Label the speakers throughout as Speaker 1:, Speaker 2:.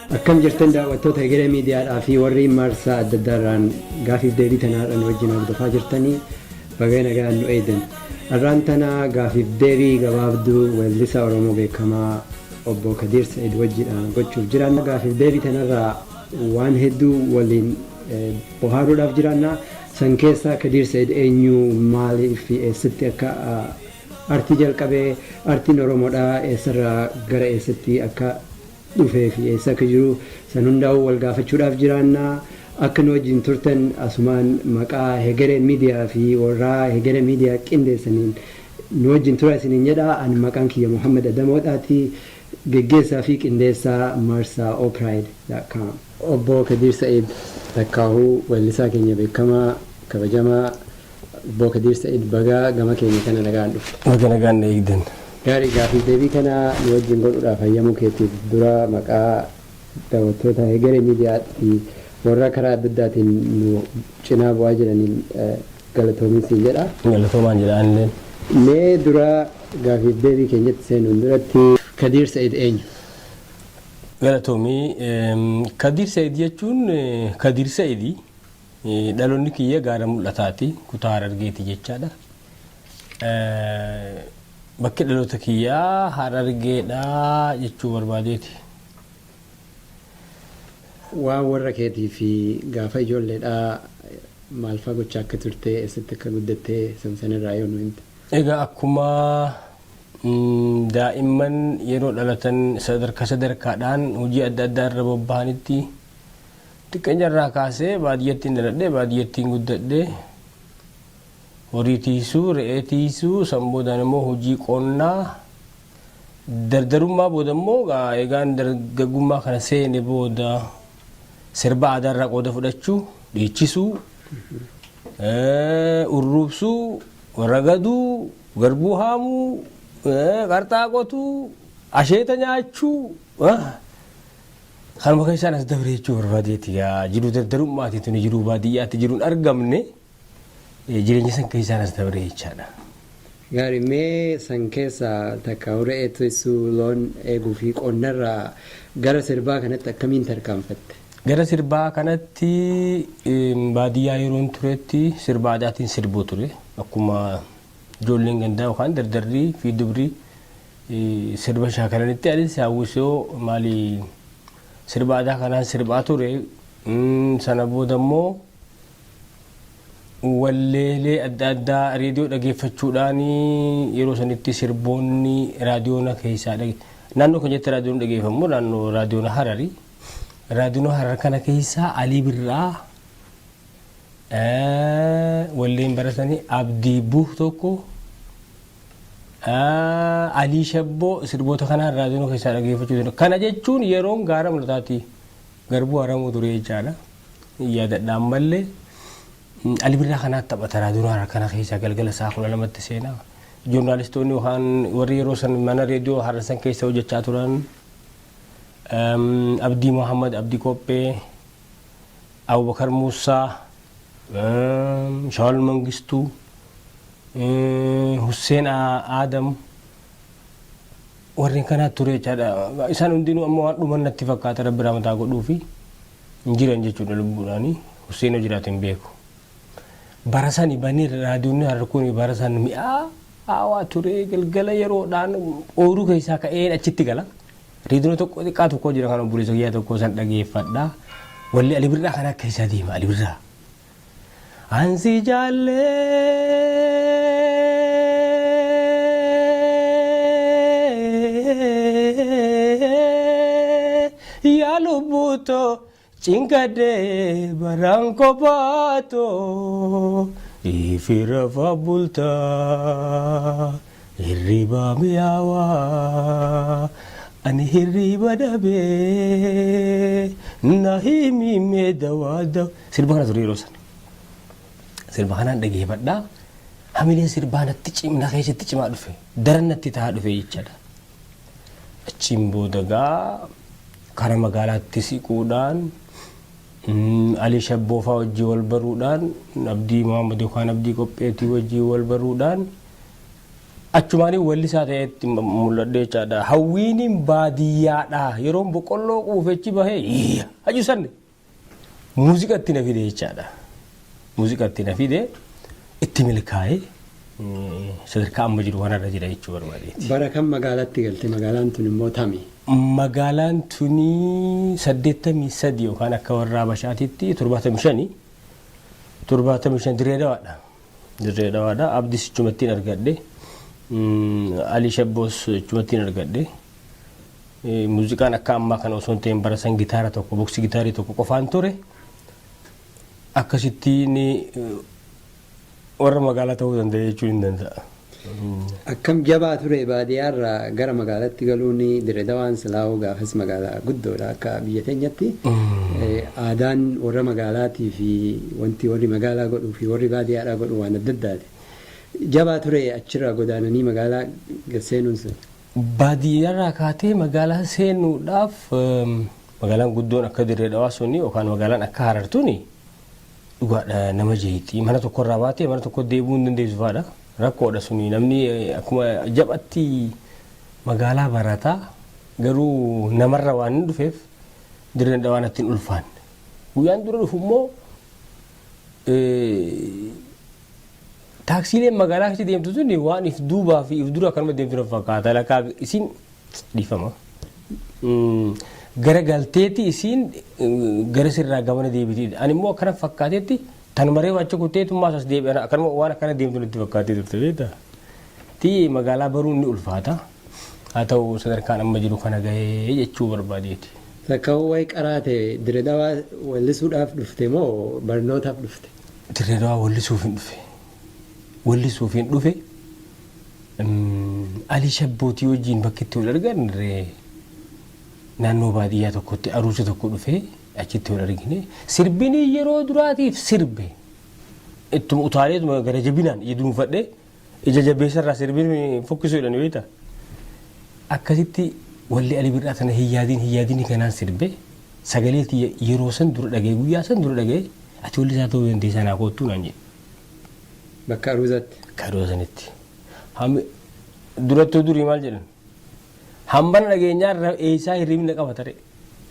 Speaker 1: Akkam jirtan daawwattoota Egeree Miidiyaadhaa fi warri marsaa adda addaarraan gaafiif deebii tanaadhaan wajjin hordofaa jirtanii baga nagaan nu eegdan. Har'aan tana gaafiif deebii gabaabduu weellisaa Oromoo beekamaa obbo Kadiir Sa'id wajjidhaan gochuuf jiraanna. Gaafiif deebii tanarraa waan hedduu waliin bohaaruudhaaf jiraanna. San keessaa Kadiir Sa'id eenyu maaliif fi eessatti akka artii jalqabe, artiin Oromoodhaa eessarraa gara eessatti akka dhufee fi eessa akka jiru san hundaa'uu wal gaafachuudhaaf jiraanna. Akka nu wajjin turtan asumaan maqaa Hegeree Miidiyaa fi warraa Hegeree Miidiyaa qindeessaniin nu wajjin tura isiniin jedha. Ani maqaan kiyya Muhammad Adamoodhaati. Geggeessaa fi qindeessaa marsaa opride.com. Obbo Kadiir Sa'id Takkaahuu weellisaa keenya beekamaa kabajamaa Obbo Kadiir Sa'id baga gama keenya kana nagaan dhufte.
Speaker 2: Baga nagaan na eegdan.
Speaker 1: Gaarii gaafiif deebii kana nu wajjin godhuudhaaf hayyamuu keetiif dura maqaa daawwattoota Hegeree Miidiyaatti warra karaa adda addaatiin nu cinaa bu'aa jiraniin galatoomi siin jedha.
Speaker 2: Galatoomaan jedha anilleen.
Speaker 1: Mee dura gaafiif deebii keenyatti seenuun duratti Kadiir Sa'id eenyu?
Speaker 2: Galatoomi. Kadiir Sa'id jechuun Kadiir Sa'idi. Dhaloonni kiyya gaara mul'ataati. Kutaa Harargeeti jechaadha. Bakki dhaloota kiyyaa Harargeedha jechuu barbaadeeti.
Speaker 1: Waan warra keetii fi gaafa ijoolleedhaa maalfaa gochaa akka turte, eessatti akka guddatte san sanirraa yoo nu himte.
Speaker 2: Egaa akkuma daa'imman yeroo dhalatan sadarkaa sadarkaadhaan hojii adda addaa irra bobba'anitti xiqqeenya irraa kaasee baadiyyattiin dhaladhe, baadiyyattiin guddadhe. Horii tiisuu, re'ee tiisuu, san boodaan immoo hojii qonnaa, dardarummaa booda immoo egaan dargaggummaa kana seene booda sirba aadaa irraa qooda fudhachuu, dhiichisuu, urruubsuu, ragaduu, garbuu haamuu, qarxaa qotuu, asheeta nyaachuu, kanuma keessaan as dabre jechuu barbaadeeti. Jiruu dardarummaati tuni jiruu baadiyyaatti jiruun argamne. Jireenya san keessaan as dabre jechaadha.
Speaker 1: Gaarii mee san keessaa takka re'ee tiksuu, loon eeguu fi qonnarraa gara sirbaa kanatti akkamiin tarkaanfatte?
Speaker 2: Gara sirbaa kanatti baadiyyaa yeroon turetti sirba aadaatiin sirbuu ture. Akkuma ijoolleen gandaa yookaan dardarrii fi dubri sirba shaakalanitti anis hawwisoo maali sirba aadaa kanaan sirbaa ture. Sana booda immoo Walleelee adda addaa reediyoo dhageeffachuudhaan yeroo sanitti sirboonni raadiyoona keessaa dhage naannoo keenyatti raadiyoon dhageeffamu naannoo raadiyoona Harari. Raadiyoona Harar kana keessaa Alii Birraa walleen baratanii Abdii Buh tokko Alii Shabboo sirboota kanaan raadiyoona keessaa dhageeffachuu danda'u. Kana jechuun yeroon gaara mul'ataati garbuu haramuu ture jechaadha. Hin yaadadha ammallee Ali Birraa kanaa taphata raadiyoo Harar kana keessa galgala sa'a 12tti seenaa. Joornaalistoonni yookaan warri yeroo san mana reediyoo Harar san keessa hojjechaa turan Abdii Muhammad, Abdii Qophee, Abubakar Muusaa, Shawal Mangistuu, Husseen Aadam warreen kanaa ture jechaadha. Isaan hundinuu amma waan dhuman natti fakkaata rabbi rahmataa godhuufi. Hin jiran jechuudha lubbuudhaani. Husseen yoo jiraate hin beeku. Bara sani banii raadiyoonni harar kun bara san mi'aawaa ture galgala yeroodhaan ooyiruu keessaa ka'een achitti gala. Reediyoon tokko xiqqaa tokko jira kan obboleessa kiyyaa tokko san dhageeffadha. Walli Ali Birraa kana keessa deema Ali Birraa. Ansi jaallee yaa lubbuutoo cinqadhee baraan kophaatoo ifirafa bultaa hirribaa mi'aawaa ani hirriba dhabee na himimee dawaa dawa sirba kana ture yeroo sana. Sirba kanaan dhageeffadha. Hamileen sirbaa natti cimna keessatti cimaa dhufe. Daran natti ta'aa dhufe jechaadha. Achiin booda gaa kara magaalaatti siquudhaan Alii Shabboofaa wajjin wal baruudhaan, Abdii Muhammad yookaan Abdii Qopheetii wajjin wal baruudhaan achumaanii wallisaa ta'eetti mul'adhe jechaadha. Hawwiiniin baadiyyaadha. Yeroon boqqolloo quufechi bahee haju sanne muuziqatti na fide jechaadha. Muuziqatti na fide, itti milkaa'ee sadarkaa amma jiru kanarra jira jechuu barbaadeeti.
Speaker 1: Bara kam magaalatti galte? Magaalaan tun immoo tami?
Speaker 2: Magaalaan tuni 83 yookaan akka warra Habashaatitti 75, 75, Dirree Dawaadha. Dirree Dawaadha. Abdiis achumattiin argadhe. Alii Shabboos achumattiin argadhe. Muuziqaan akka ammaa kana osoo hin ta'in bara san gitaara tokko, boksi gitaarii tokko qofaan ture. Akkasittiin warra magaalaa ta'uu danda'e jechuun hin danda'a.
Speaker 1: Akkam jabaa ture baadiyyaarraa gara magaalaatti galuun? Dirree Dawaan silaa'uu gaafas magaalaa guddoodha akka biyya teenyatti. Aadaan warra magaalaatii fi wanti warri magaalaa godhuu fi warri baadiyyaadhaa godhu waan adda addaati. Jabaa ture achirraa godaananii magaalaa gad seenuun sun?
Speaker 2: Baadiyyaarraa kaatee magaalaa seenuudhaaf, magaalaan guddoon akka Dirree Dhawaa suni yookaan magaalaan akka Harar tuni dhugaadha nama jeeqxi. Mana tokkorraa baatee mana tokko deebi'uu hin dandeessu fa'aadha. Rakkoodha suni, namni akkuma japhatti magaalaa barataa garuu namarra waan hin dhufeef Dirreen Dhawaa natti hin ulfaanne. Guyyaan dura dhufu immoo taaksiileen magaalaa keessa deemtu tuni waan if duubaa fi if dura akkanuma deemtu na fakkaata. Lakkaa isin dhiifama. Gara galteeti isiin gara sirraa gamana deebiti. Ani immoo akkana fakkaatetti tanuma reefu achi kutteetummaa as deebi'an akkanuma waan akkana deemtu natti fakkaatee turte, beektaa. Ti magaalaa baruun ni ulfaata. Haa ta'u, sadarkaan amma jiru kana gahee jechuu barbaadeeti.
Speaker 1: Takka wayi qaraate Dirree Dhawaa wallisuudhaaf dhufte moo barnootaaf dhufte?
Speaker 2: Dirree Dhawaa wallisuuf hin dhufe. Wallisuuf hin dhufe. Alii Shabbootii wajjin bakki itti wal argan naannoo baadiyyaa tokkotti aruusa tokko dhufee achitti wal argine. Sirbinii yeroo duraatiif sirbe. Ittuma utaaleetuma gara jabinaan ija duunfadhee, ija jabeessarraa sirbin fokkisuu jedhani, beektaa? Akkasitti walli Ali Birraa tana hin yaadin hin yaadin kanaan sirbe. Sagalee tiyya yeroo san dura dhaga'e, guyyaa san dura dhaga'e, "Ati wallisaa ta'uu dandeessaa, naa koottuu," naan jedhe.
Speaker 1: Bakka aruuzaatti.
Speaker 2: Bakka aruuza sanitti. Hammi durattuu durii maal jedhan? Hambana dhageenyaa irra eessaa hirribni na qaba tare.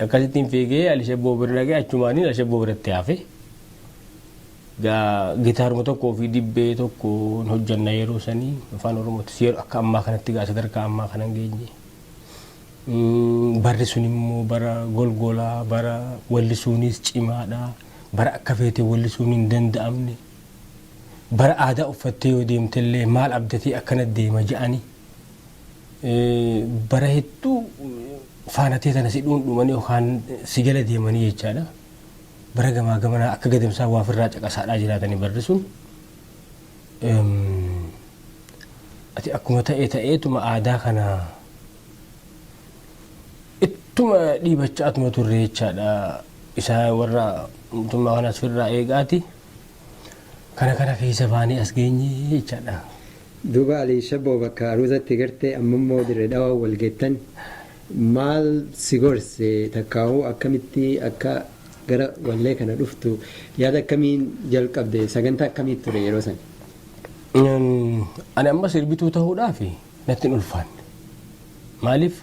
Speaker 2: Akkasittiin fiigee Ali Shabboo bira dhagee, achumaaniin Ali Shabboo biratti hafe. Gaa gitaaruma tokkoo fi dibbee tokko hojjanna yeroo sanii, afaan Oromootis yeroo akka ammaa kanatti gaa sadarkaa ammaa kana hin geenye. Barri sun immoo bara golgolaa, bara wallisuunis cimaadha. Bara akka feete wallisuun hin danda'amne. Bara aadaa uffattee yoo deemtellee maal abdatee akkana deema je'ani. Bara hedduu faanatee tana si dhuundhumanii yookaan si jala deemanii jechaadha. Bara gamaa gamanaa akka gadamsaa waa ofirraa caqasaadhaa jiraatanii barri sun. Ati akkuma ta'e ta'eetuma aadaa kana ittuma dhiibachaatuma turre jechaadha. Isaa warra mootummaa kanaas ofirraa eegaati. Kana kana keessa baanee as geenye jechaadha.
Speaker 1: Duuba Alii Shabboo bakka aruuzatti gartee, ammammoo Dirree Dhawaa wal geettan, maal si gorse? Takkaahuu akkamitti akka gara wallee kana dhuftu yaada akkamiin jalqabde? Sagantaa akkamii ture yeroo san?
Speaker 2: Ani amma sirbituu ta'uudhaaf natti hin ulfaanne. Maaliif,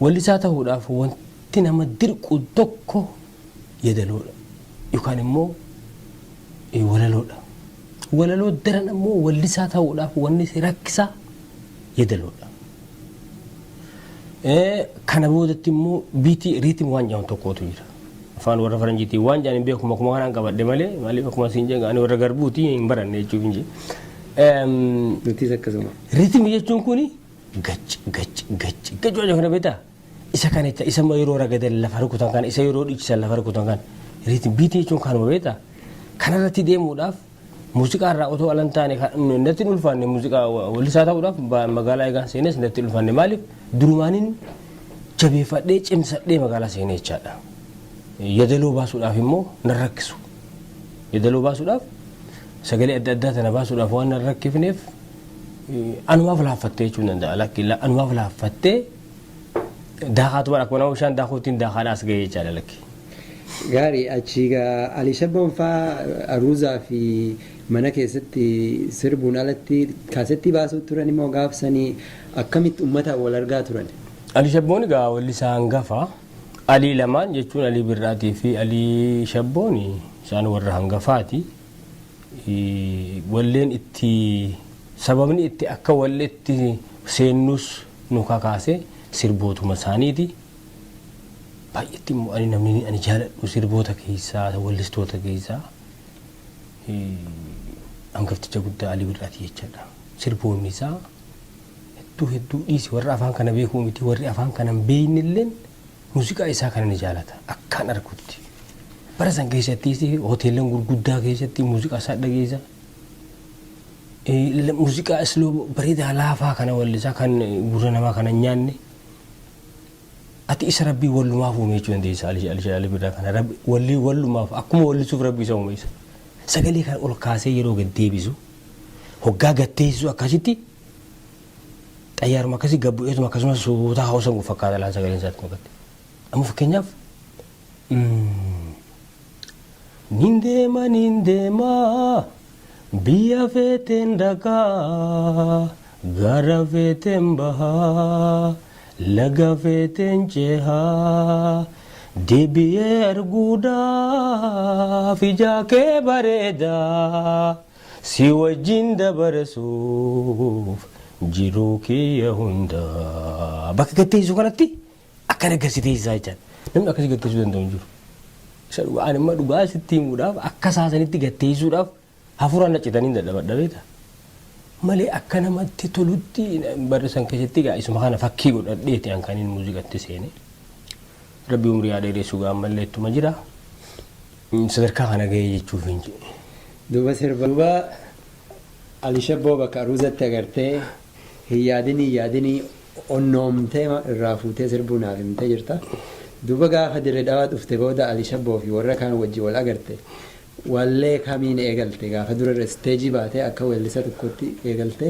Speaker 2: wallisaa ta'uudhaaf wanti nama dirqu tokko yeedaloodha yookaan immoo walaloodha. Walaloo daran ammoo wallisaa ta'uudhaaf wanni si rakkisaa yeedaloodha. Kana boodatti immoo beat, rhythm waan jedhamu tokkotu jira. Afaan warra faranjiitiin waan jedhan hin beeku, akkuma kanaan qabadhe malee. Maaliif, akkuma siin jedhan ani warra garbuuti, hin baranne jechuuf hin jedhe.
Speaker 1: Nutis akkasuma.
Speaker 2: Rhythm jechuun kuni gac gac gac gac waan kana beektaa? Isa kana jecha, isa yeroo ragadan lafa rukutan kana, isa yeroo dhiichisan lafa rukutan kana. Rhythm, beat jechuun kanuma, beektaa? Kanarratti deemuudhaaf muuziqaa irraa otoo alan taane natti hin ulfaanne. Muuziqaa wallisaa ta'uudhaaf magaalaa eegaan seenes natti hin ulfaanne. Maaliif, durumaaniin jabeeffadhee cimsadhee magaalaa seenee jechaadha. Yadaloo baasuudhaaf immoo nan rakkisu. Yadaloo baasuudhaaf, sagalee adda addaa tana baasuudhaaf waan nan rakkifneef anumaaf laaffattee jechuun danda'a. Lakki, anumaaf laaffattee Daakaatuma akkuma nama bishaan daakuutiin daakaadhaa as ga'ee jechaadha lakki.
Speaker 1: Gaarii achii gaa Alii Shabboon faa aruuzaa fi mana keessatti sirbuun alatti kaasettii baasuu turan immoo gaafsanii akkamitti uummataan wal argaa turan?
Speaker 2: Alii Shabboon egaa weellisaa hangafa. Alii lamaan jechuun Alii Birraatii fi Alii Shabboon isaan warra hangafaati. Walleen itti sababni itti akka walleetti seennus nu kakaase sirbootuma isaaniiti. Baay'eetti immoo ani namni ani jaaladhu sirboota keessaa wallistoota keessaa hangafticha guddaa Alii Birraati jechaadha. Sirboonni isaa hedduu hedduu dhiisi warra afaan kana beekuu miti warri afaan kana hin beekne illeen muuziqaa isaa kana ni jaalata akkaan argutti. Bara san keessattis hoteelan gurguddaa keessatti muuziqaa isaa dhageessa. Muuziqaa isloo bareedaa laafaa kana wallisaa kan gurra namaa kana hin nyaanne. Ati isa rabbii wallumaaf uume jechuu dandeessa Ali Ali Ali Birraa kana rabbi walli wallumaaf akkuma wallisuuf rabbi isa uume isa. Sagalee kana ol kaasee yeroo gad deebisu hoggaa gad teessisu akkasitti xayyaaruma akkasii gad bu'eetuma akkasumas suutaa hawwasan kun fakkaata laan sagaleen isaatti makatti. Amma fakkeenyaaf Nin deema nin deema biyya feeteen dhaqaa gaara feeteen bahaa laga feeteen cehaa deebi'ee arguudhaaf ijaa kee bareedaa si wajjin dabarsuuf jiruu kiyya hundaa. Bakka gad teessu kanatti Akkana gad si teessisaa jechaadha. Namni akkasii gad teessisuu danda'u hin jiru. Isa dhugaa ani amma dhugaa sitti himuudhaaf akka isaa sanitti gad teessisuudhaaf hafuuraan na citanii dadhabadha beektaa. Malee akka namatti tolutti barri san keessatti egaa isuma kana fakkii godhadheeti an kan inni muuziqatti seene. Rabbi umrii haa dheeressu gaa ammallee ittuma jira. Sadarkaa kana gahee jechuuf hin jedhe.
Speaker 1: Duuba sirba duuba Ali Shabboo bakka aruuzatti agartee hin yaadinii hin yaadinii onnoomtee irraa fuutee sirbuu naaf himtee jirta. Duuba gaafa Dirre Dhawaa dhufte booda Ali Shabboo fi warra kaan wajji wal agarte wallee kamiin eegalte? Gaafa dura irra isteejii baatee akka weellisa tokkotti eegalte?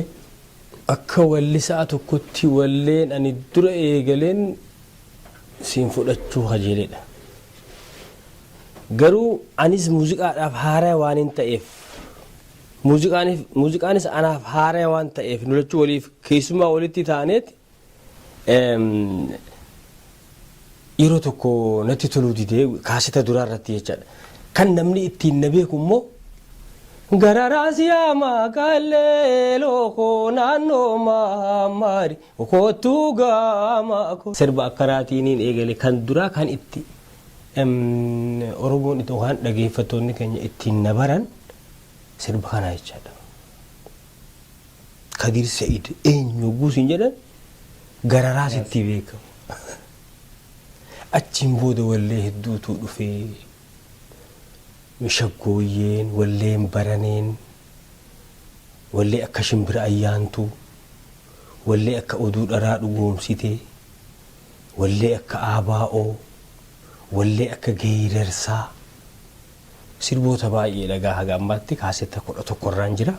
Speaker 2: Akka wellisaa tokkotti walleen ani dura eegaleen siin fudhachuu kajeeledha. Garuu anis muuziqaadhaaf haaraya waanin ta'eef Muuziqaanis anaaf haaraya waan ta'eef nu lachuu waliif keessummaa walitti taaneet yeroo tokko natti toluu didee kaaseta duraa irratti jechaadha. Kan namni ittiin na beeku immoo Gararaas yaa maaqallee lookoo naannoo maammaari kottuu gaama koo. Sirba akkanaatiiniin eegale kan duraa kan itti Oromoon yookaan dhageeffattoonni keenya ittiin na baran sirba kanaa jechaadha. Kadir Sa'id eenyu yogguu siin jedhan gararaa sitti beekamu. Achiin booda wallee hedduutu dhufee shaggooyyeen, walleen baraneen, wallee akka shimbira ayyaantuu, wallee akka oduu dharaa dhugoomsitee, wallee akka aabaa'oo, wallee akka geeyrarsaa Sirboota baay'ee dhagaa haga ammaatti kaasetta 11 irraan jira.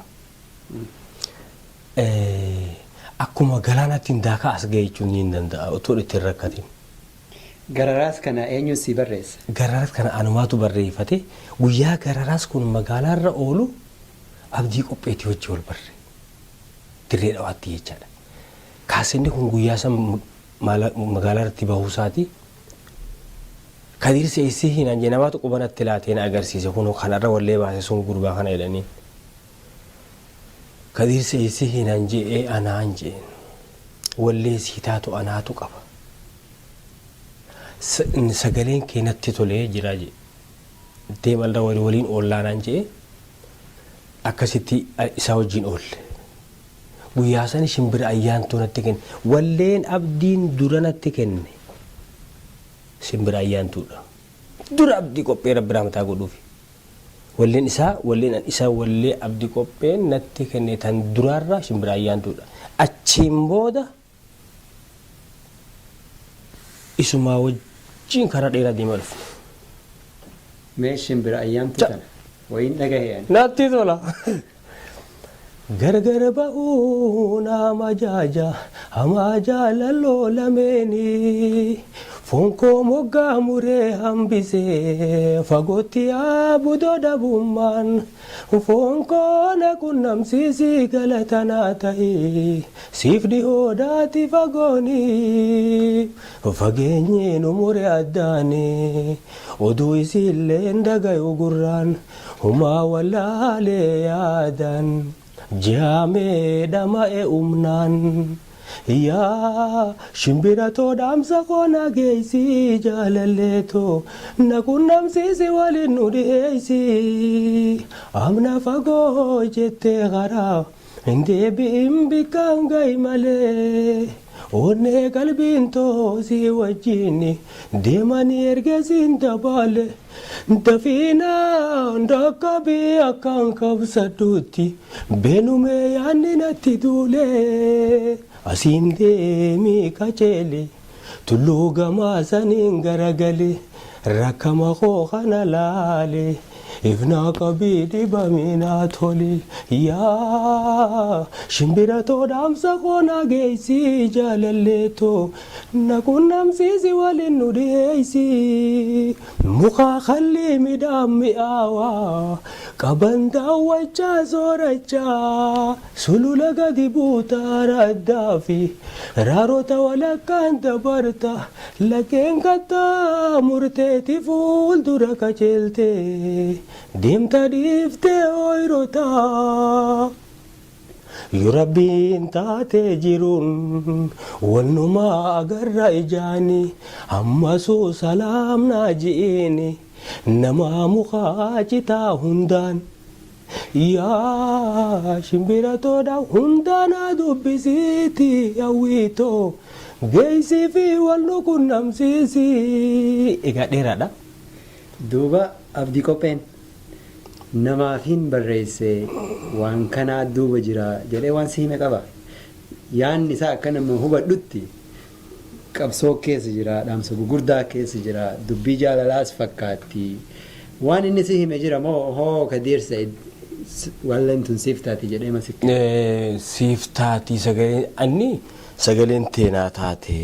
Speaker 2: Akkuma galaanaattiin daakaa as ga'e jechuun ni danda'a otoo itti hin rakkatin.
Speaker 1: Gararaas kana eenyu sii barreesse?
Speaker 2: Gararaas kana anumaatu barreeffate. Guyyaa gararaas kun magaalaarra oolu Abdii Qopheetii wajji wal barre. Dirree Dhawaatti jechaadha. Kaasenni kun guyyaa san magaalaarratti bahuusaati. Kadiir seessii naan jee namaatu quba natti laatee na agarsiise kunoo kan har'a wallee baase sun gurbaa kana jedhaniin. Kadiir seessii naan jee ee anaan jeen. Wallee sii taatu anaatu qaba. Sagaleen kee natti tolee jira jee. Deemalra waliin oollaa naan jee akkasitti isaa wajjin oolle. Guyyaa sani shimbira ayyaantuu natti kenne. Walleen abdiin dura natti kenne. Simbira ayyaantuudha. Dura Abdii Qophee Rabbi rahmataa godhuufi. Walleen isaa walleen an isa wallee Abdi Qopheen natti kenne tan duraarra Shimbira Ayyaantuudha. Achiin booda isumaa wajjiin karaa dheeraa deemaa dhufne.
Speaker 1: Mee Shimbira Ayyaantuu tana wayiin dhagahe ani.
Speaker 2: Natti tola. Gargar ba'uun ama jaaja hamaa jaalaloo lameeni foon koo moggaa muree hambisee fagootti yaabudoo dhabummaan foon koo na qunnamsiisi galata naa ta'i siif dhihoodhaati fagooni fageenyi nu mure addaani oduu isiilleen dhagayu gurraan humaa wallaalee yaadan. Jaamee dhama'e umnaan yaa shimbiratoo dhaamsa koo na geessi jaalalleetoo na qunnamsiisi waliin nu dhiheessi amna fagoo jettee karaa hin deebi'in bikkaan ga'i malee onnee qalbiin too si wajjin deemanii ergasiin dabaale. Dafiinaan dhaqqabii akkaan qabsadhutti beenumee yaadni natti duule asiin deemii qaceele tulluu gamaa saniin garagale rakkama koo kana laale ifnaa qabii dhibaminaa tole yaa shimbiratoo dhaamsa koo na geessi jaalalleetoo na qunnamsiisi waliin nu dhiheessi muka kallii midhaan mi'aawaa qaban daawwachaa soorachaa sulula gadi buutaa raddaa fi raarota walakkaan dabarta laggeen kattaa murteeti fuuldura qajeelte deemta dhiiftee ooyirotaa. Yoo rabbiin taatee jiruun walnumaa agarra ijaani ammasuu salaamnaa ji'iini namaa mukaa citaa hundaan yaa shimbiratoodha hundaanaa dubbisiiti hawwiitoo geessii fi wal nu qunnamsiisi. Egaa dheeraadha.
Speaker 1: Duuba Abdii Qopheen namaafin barreesse waan kanaa duuba jira jedhee waan si hime qaba. Yaanni isaa akka nama hubadhutti qabsoo keessa jira, dhaamsa gugurdaa keessa jira, dubbii jaalalaas fakkaatti. Waan inni si hime jira moo hoo Kadiir Sa'id walleen tun siif taati jedhee masitti?
Speaker 2: Siif taati sagaleen anni sagaleen teenaa taate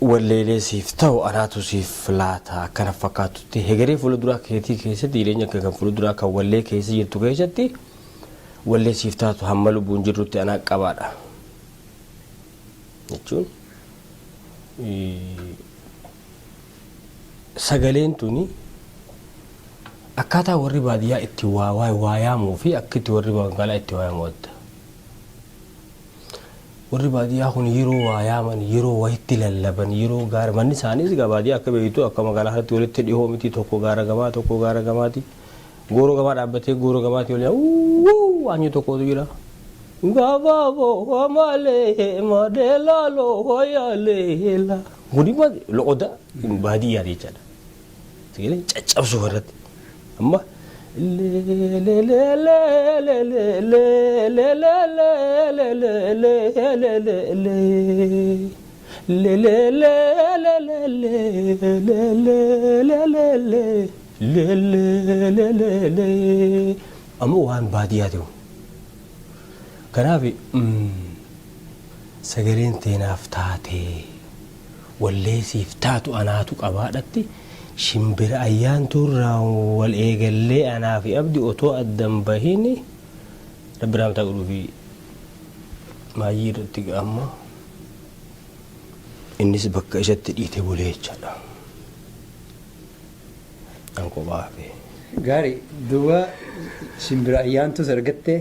Speaker 2: walleelee siif ta'u anaatu siif laata akkana fakkaatutti hegeree fuula duraa keetii keessatti jireenya kee kan fuula duraa kan wallee keessa jirtu keessatti wallee siif taatu hamma lubbuun jirrutti anaa qabaadha. Jechuun sagaleen tuni akkaataa warri baadiyyaa itti waa waa yaamuu fi akka itti warri magaalaa itti waa yaamu adda. Warri baadiyyaa kun yeroo waa yaaman, yeroo wayitti lallaban, yeroo gaara manni isaaniis egaa baadiyyaa akka beektu akka magaalaa kanatti walitti dhihoo miti tokko gaara gamaa tokko gaara gamaati. Gooroo gamaa dhaabbatee gooroo gamaati waliin wuuu waanyu tokkotu jira. Gabaaboo malee madeelaaloo yaaleela. Kun immoo loqoda baadiyyaa jechaadha. Sagalee caccabsuu irratti. Amma amma waan baadiyyaati kun. Kanaaf sagaleen teenaaf taatee wallee siif taatu anaatu qabaadhatti shimbira ayyaantuurraa wal eegallee anaa fi Abdi otoo addan bahini rabbi rahmataa godhuu fi maayyii irratti amma innis bakka isatti dhiite bulee jechaadha. An kophaa hafe.
Speaker 1: Gaarii duuba shimbira ayyaantuus argatte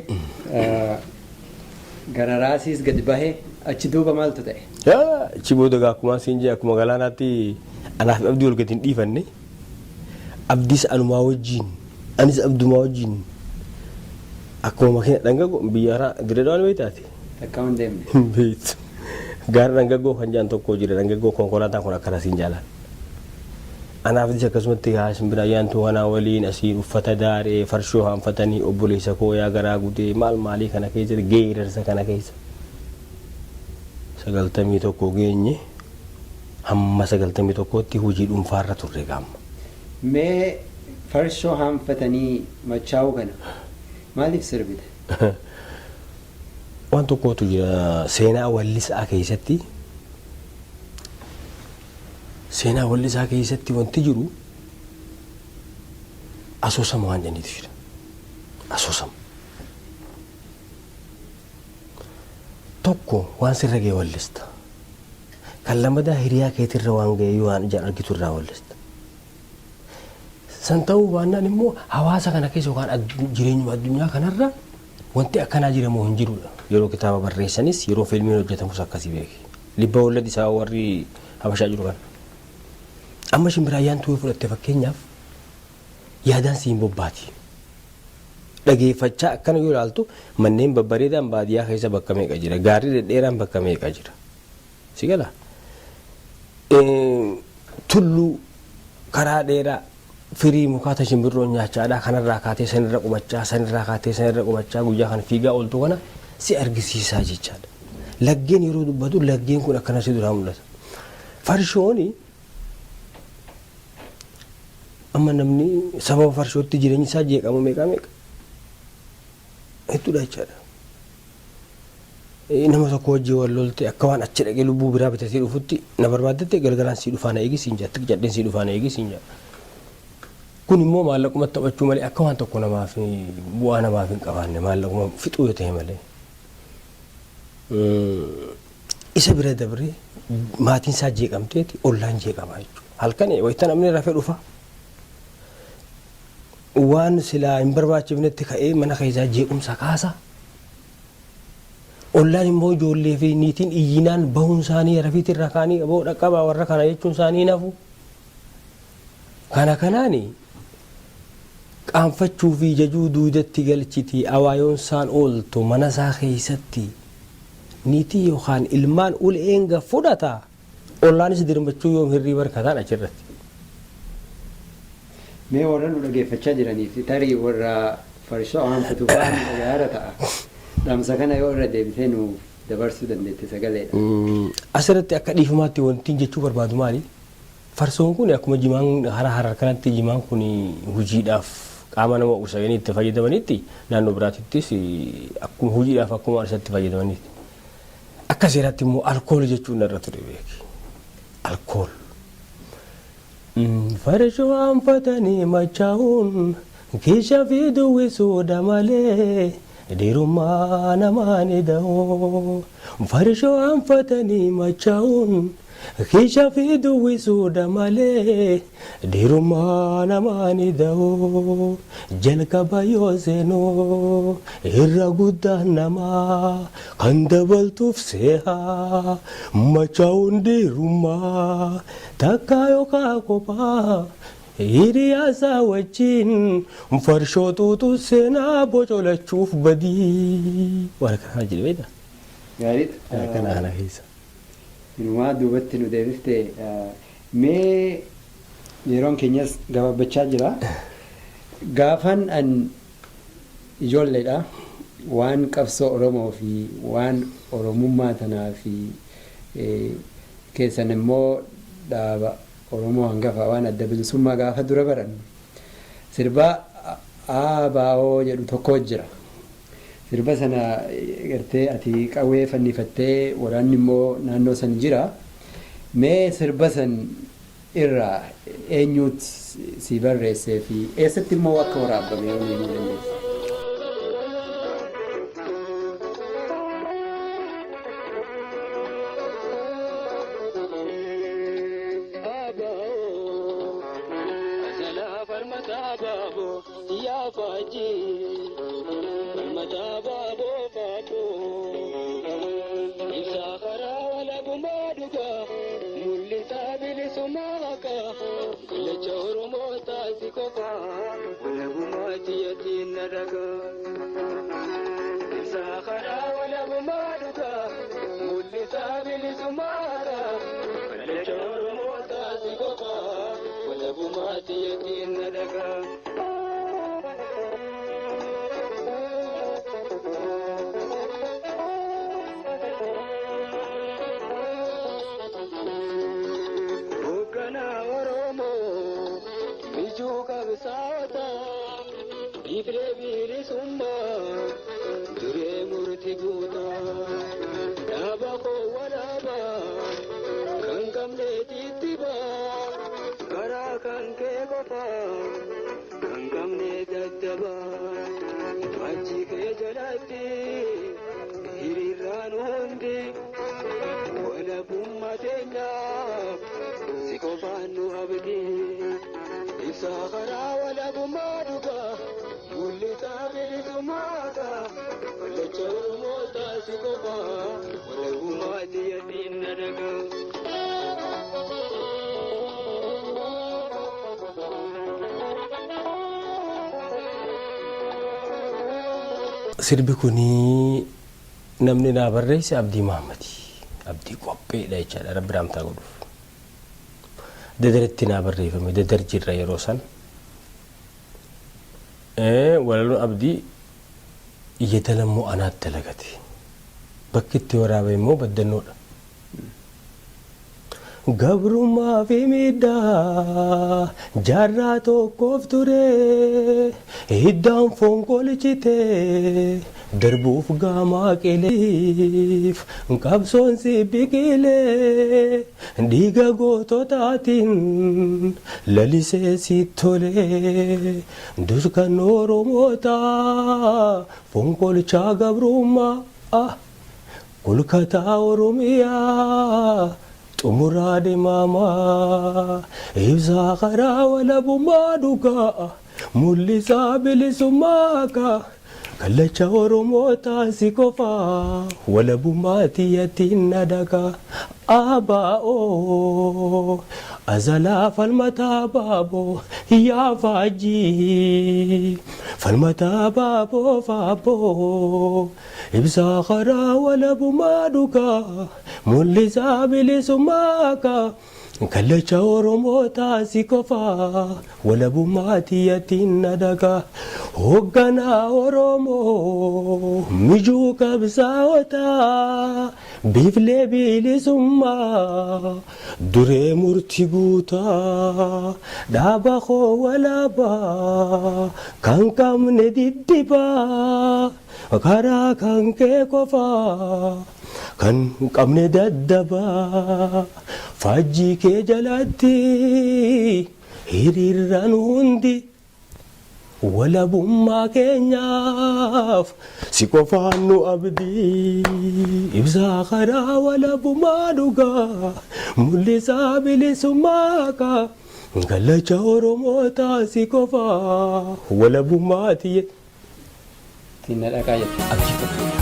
Speaker 1: gara raasiis gadi bahe achi duuba maaltu ta'e?
Speaker 2: Achi booda gaa akkuma siin jee akkuma galaanaatti anaaf Abdii wal gadi hin dhiifanne. Abdiis anumaa wajjin anis Abdumaa wajjin akkuma makiina dhangaggoo biyya haraa dirree dhawaan beektaati.
Speaker 1: Takka hin deemne.
Speaker 2: Hin beektu. Gaara dhangaggoo kan jedhan tokko jira dhangaggoo konkolaataan kun akkana siin jaalan. Anaafis akkasumatti gaa simbira ayyaantuu kanaa waliin asiin uffata daaree farshoo haanfatanii obboleessa koo yaa garaa gutee maal maalii kana keessa geerarsa kana keessa. 91 geenye hamma 91tti hojii dhuunfaarra turre gaamma.
Speaker 1: Mee farshoo haanfatanii machaa'uu kana Maaliif sirbite?
Speaker 2: Waan tokkotu jira seenaa wallisaa keessatti. Seenaa wallisaa keessatti wanti jiru asoosama waan jedhaniitu jira. Asoosama. Tokko waan sirra ga'e wallista. Kan lammadaa hiriyaa keetirra waan ga'e waan ijaan argitu irraa wallista. San ta'uu baannaan immoo hawaasa kana keessa yookaan jireenyuma addunyaa kanarra wanti akkanaa jira moo hin jirudha. Yeroo kitaaba barreessanis yeroo fiilmiin hojjetamus akkasii beeki. Libba wallad isaa warri Habashaa jiru kana. Amma shimbiraayyaan tu'ee fudhatte fakkeenyaaf yaadaan siin bobbaati. Dhageeffachaa akkana yoo ilaaltu manneen babbareedaan baadiyyaa keessa bakka meeqa jira, gaarri dhedheeraan bakka meeqa jira. Si gala? Tulluu karaa dheeraa firii mukaa ta shimbirroon nyaachaadhaa kanarraa kaatee sanirra qubachaa sanirraa kaatee sanirra qubachaa guyyaa kana fiigaa ooltu kana si argisiisaa jechaadha. Laggeen yeroo dubbatu laggeen kun akkana si duraa mul'ata. Farshooni amma namni sababa farshootti jireenyi isaa jeeqamu meeqa meeqa hedduudha jechaadha. Nama tokko wajjin wal lolte akka waan achi dhaqee lubbuu biraa bitatee dhufutti na barbaaddatte galgalaan sii dhufaa na eegi siin jedha xiqqadheen sii dhufaa na eegi siin jedha. Kun immoo maallaquma taphachuu malee akka waan tokko namaaf bu'aa namaaf hin qabaanne maallaquma fixuu yoo ta'e malee. Isa bira dabree maatiin isaa jeeqamteeti ollaan jeeqamaa jechuudha. Halkan wayita namni rafe dhufa. Waan silaa hin barbaachifnetti ka'ee mana keessaa jeequmsa kaasa. Ollaan immoo ijoollee fi niitiin iyyinaan bahuun isaanii rafiitti irraa ka'anii aboo dhaqqabaa warra kana jechuun isaanii hin hafu. Kana kanaani qaanfachuu fi jajuu duudatti galchiti awaayoon isaan ooltu mana isaa keessatti niitii yookaan ilmaan uleen gad fudhata ollaanis dirmachuu yoom hirriiba harkataan achirratti.
Speaker 1: Mee warra nu dhageeffachaa jiraniif tarii warra farshoo aanfatu fa'aa nu dhagayaara ta'a. Dhaamsa kana yoo irra deebitee nuuf dabarsuu dandeette sagaleedha.
Speaker 2: Asirratti akka dhiifamaatti wanti jechuu barbaadu maali? Farsoon kun akkuma jimaan hara harar kanatti jimaan kun hojiidhaaf qaama nama uwwisanii itti fayyadamanitti naannoo biraatittis akkuma hojiidhaaf akkuma isatti fayyadamanitti. Akka seeraatti immoo alkool jechuun narra ture beeki. Alkool. Farshoo aanfatanii machaa'uun kiisha fi duwwisuudha malee dhiirummaa namaan ida'u. Farshoo aanfatanii machaa'uun kiisha fi duwwisuudha malee dhiirummaa namaan ida'u. Jalqaba yoo seenuu irra guddaan namaa kan dabaltuuf seehaa machaa'uun dhiirummaa takkaa yookaan kophaa hiriyaa isaa wajjin farshoo xuuxu seenaa bocolachuuf badii. Waan akkanaa jedhe beektaa?
Speaker 1: Gaariidha.
Speaker 2: Akkana kana keessa.
Speaker 1: Inumaa duubatti nu deebifte mee yeroon keenyas gabaabbachaa jira. Gaafan an ijoolleedha waan qabsoo Oromoo fi waan Oromummaa tanaa fi keessan immoo dhaaba Oromoo hangafa waan adda bilisummaa gaafa dura barannu sirba ABO jedhu tokko jira. Sirba sana gartee ati qawwee fannifattee waraanni immoo naannoo san jira. Mee sirba san irraa eenyuut si barreessee fi eessatti immoo akka waraabbame yoo himuu dandeesse?
Speaker 3: Biiflee bilisummaa.
Speaker 2: Sirbi kunii namni naa barreesse Abdii Mahammadi. Abdii qopheedha jechaadha rabbi raamtaa godhuuf. Dadaritti naa barreeffame dadar jirra yeroo san. Walaloon Abdii yeedala immoo anaatti dalagate. Bakki itti waraabame immoo baddannoodha. Gabrummaa fi miidhaa jaarraa tokkoof ture hiddaan fonqolchite darbuuf gaamaa qileef qabsoon si biqilee dhiiga goototaatiin lalisee si tolee duskan Oromootaa fonqolchaa gabrummaa Kolkataa Oromiyaa xumuraa dhimaamaa ibsaa karaa walabummaa dhugaa mul'isaa bilisummaa kaa kallacha Oromootaa si qofaa walabummaa tiyyattiin na dhagaa ABO azalaa falmataa baaboo yaa faajjii falmataa baaboo faaboo Ibsaa karaa walabummaa dhugaa mul'isaa bilisummaa kaa kallacha Oromootaa si qofaa walabummaa tiyyattiin na dhagaa hoogganaa Oromoo mijuu qabsaa'otaa biiflee bilisummaa duree murti guutaa dhaaba koo walaabaa kan qabne diddibaa. Karaa kan kee qofaa kan qabne daddabaa faajjii kee jalatti hiriirran hundi walabummaa keenyaaf si qofaan nu abdii ibsaa karaa walabummaa dhugaa mul'isaa bilisummaa kaa kallacha Oromootaa si qofaa walabummaa tiyya.
Speaker 1: Ittiin na dhaqaa jette.
Speaker 2: Abdii qophee.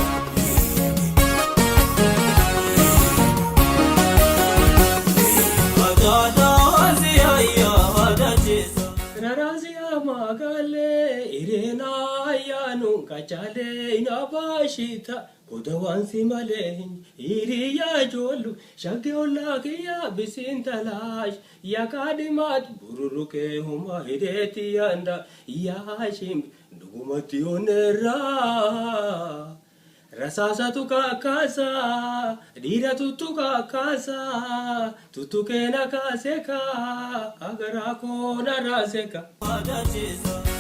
Speaker 2: Qoda waan si malee hin hiriyaa ijoollu shaggee ollaa kiyyaa bisiin talaash yaa kaadhimaat bururukee humaa hidheetti yaanda yaa shimbi Dhugumatti onneerraa rasaasatu kakkaasa dhiira tuttuqa akkaasa tuttuqee na kaase kaa garaa koo na raase kaa.